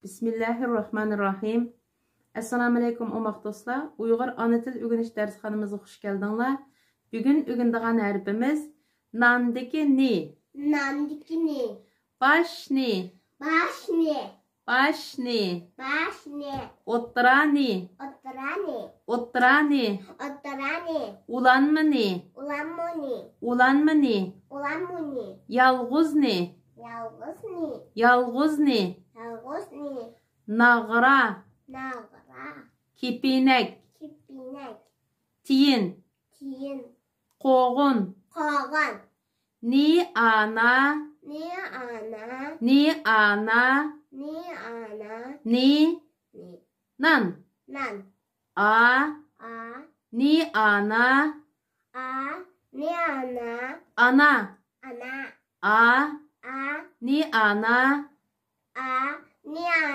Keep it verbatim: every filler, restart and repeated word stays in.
بىسمىللاھىررەھمانىررەھىم. ئەسسالامۇئەلەيكۇم، ئوماق دوستلار. ئۇيغۇر ئانا تىل ئۆگىنىش دەرسخانىمىزغا خۇش كەلدىڭلار. بۈگۈن ئۆگىنىدىغان ھەرپىمىز ناندىكى نى. ناندىكى نى. باش نى. باش نى. باش نى. باش نى. ئوتتۇرا نى. ئوتتۇرا نى. ئوتتۇرا نى. ئوتتۇرا نى. ئۇلانما نى. ئۇلانما نى. ئۇلانما نى. ئۇلانما نى. يالغۇز نى. يالغۇز نى. يالغۇز نى. يالغۇز نى. ناغرا. ناغرا. كېپىنەك. كېپىنەك. تىيىن. تىيىن. قوغۇن. قوغۇن. نى ئانا. نى ئانا. نى ئانا. نى ئانا. نى. نى. نان. نان. ئا. ئا. نى ئانا. ئا. نى ئانا. ئانا. ئانا. ئا. ئا. نى ئانا. ئا. نى ئانا.